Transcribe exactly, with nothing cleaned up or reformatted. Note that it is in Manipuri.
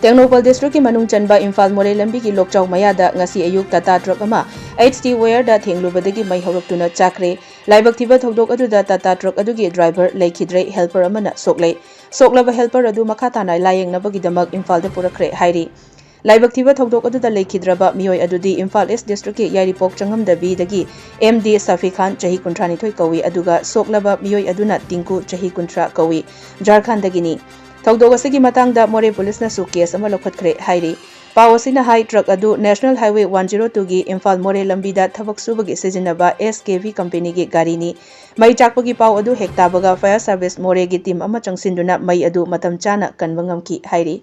ꯇꯦꯡꯅꯧꯄꯜ ꯗꯤꯁꯇ꯭ꯔꯤꯛꯀꯤ ꯃꯅꯨꯡ ꯆꯟꯕ ꯏꯝꯐꯥꯜ ꯃꯣꯔꯦ ꯂꯝꯕꯤꯒꯤ ꯂꯣꯛꯆꯥꯎ ꯃꯌꯥꯗ ꯉꯁꯤ ꯑꯌꯨꯛ ꯇꯥꯇꯥ ꯇ꯭ꯔꯛ ꯑꯃ ꯑꯩꯆ ꯇꯤ ꯋꯦꯌꯔꯗ ꯊꯦꯡꯂꯨꯕꯗꯒꯤ ꯃꯩ ꯍꯧꯔꯛꯇꯨꯅ ꯆꯥꯛꯈ꯭ꯔꯦ꯫ ꯂꯥꯏꯕꯛ ꯊꯤꯕ ꯊꯧꯗꯣꯛ ꯑꯗꯨꯗ ꯇꯥꯇꯥ ꯇ꯭ꯔꯛ ꯑꯗꯨꯒꯤ ꯗ꯭ꯔꯥꯏꯚꯔ ꯂꯩꯈꯤꯗ꯭ꯔꯦ, ꯍꯦꯜꯄꯔ ꯑꯃꯅ ꯁꯣꯛꯂꯦ꯫ ꯁꯣꯛꯂꯕ ꯍꯦꯜꯄꯔ ꯑꯗꯨ ꯃꯈꯥ ꯇꯥꯅ ꯂꯥꯌꯦꯡꯅꯕꯒꯤꯗꯃꯛ ꯏꯝꯐꯥꯜꯗ ꯄꯨꯔꯛꯈ꯭ꯔꯦ ꯍꯥꯏꯔꯤ꯫ ꯂꯥꯏꯕꯛ ꯊꯤꯕ ꯊꯧꯗꯣꯛ ꯑꯗꯨꯗ ꯂꯩꯈꯤꯗ꯭ꯔꯕ ꯃꯤꯑꯣꯏ ꯑꯗꯨꯗꯤ ꯏꯝꯐꯥꯜ ꯏꯁ ꯗꯤꯁꯇ꯭ꯔꯤꯛꯀꯤ ꯌꯥꯏꯔꯤꯄꯣꯛ ꯆꯪꯉꯝꯗꯕꯤꯗꯒꯤ ꯑꯦꯝ ꯗꯤ ꯁꯥꯐꯤ ꯈꯥꯟ, ꯆꯍꯤ ꯀꯨꯟꯊ꯭ꯔꯥ ꯅꯤꯊꯣꯏ ꯀꯧꯏ, ꯑꯗꯨꯒ ꯁꯣꯛꯂꯕ ꯃꯤꯑꯣꯏ ꯑꯗꯨꯅ ꯇꯤꯡꯀꯨ, ꯆꯍꯤ ꯀꯨꯟꯊ꯭ꯔꯥ ꯀꯧꯏ, ꯖꯥꯔꯈꯟꯗꯒꯤꯅꯤ꯫ ꯊꯧꯗꯣꯛ ꯑꯁꯤꯒꯤ ꯃꯇꯥꯡꯗ ꯃꯣꯔꯦ ꯄꯨꯂꯤꯁꯅꯁꯨ ꯀꯦꯁ ꯑꯃ ꯂꯧꯈꯠꯈ꯭ꯔꯦ ꯍꯥꯏꯔꯤ꯫ ꯄꯥꯎ ꯑꯁꯤꯅ ꯍꯥꯏ, ꯇ꯭ꯔꯛ ꯑꯗꯨ ꯅꯦꯁꯅꯦꯜ ꯍꯥꯏꯋꯦ ꯋꯥꯟ ꯖꯤꯔꯣ ꯇꯨꯒꯤ ꯏꯝꯐꯥꯜ ꯃꯣꯔꯦ ꯂꯝꯕꯤꯗ ꯊꯕꯛ ꯁꯨꯕꯒꯤ ꯁꯤꯖꯤꯟꯅꯕ ꯑꯦꯁ ꯀꯦ ꯚꯤ ꯀꯝꯄꯦꯅꯤꯒꯤ ꯒꯥꯔꯤꯅꯤ꯫ ꯃꯩ ꯆꯥꯛꯄꯒꯤ ꯄꯥꯎ ꯑꯗꯨ ꯍꯦꯛ ꯇꯥꯕꯒ ꯐꯥꯌꯔ ꯁꯥꯔꯚꯤꯁ ꯃꯣꯔꯦꯒꯤ ꯇꯤꯝ ꯑꯃ ꯆꯪꯁꯤꯟꯗꯨꯅ ꯃꯩ ꯑꯗꯨ ꯃꯇꯝ ꯆꯥꯅ ꯀꯟꯕ ꯉꯝꯈꯤ ꯍꯥꯏꯔꯤ꯫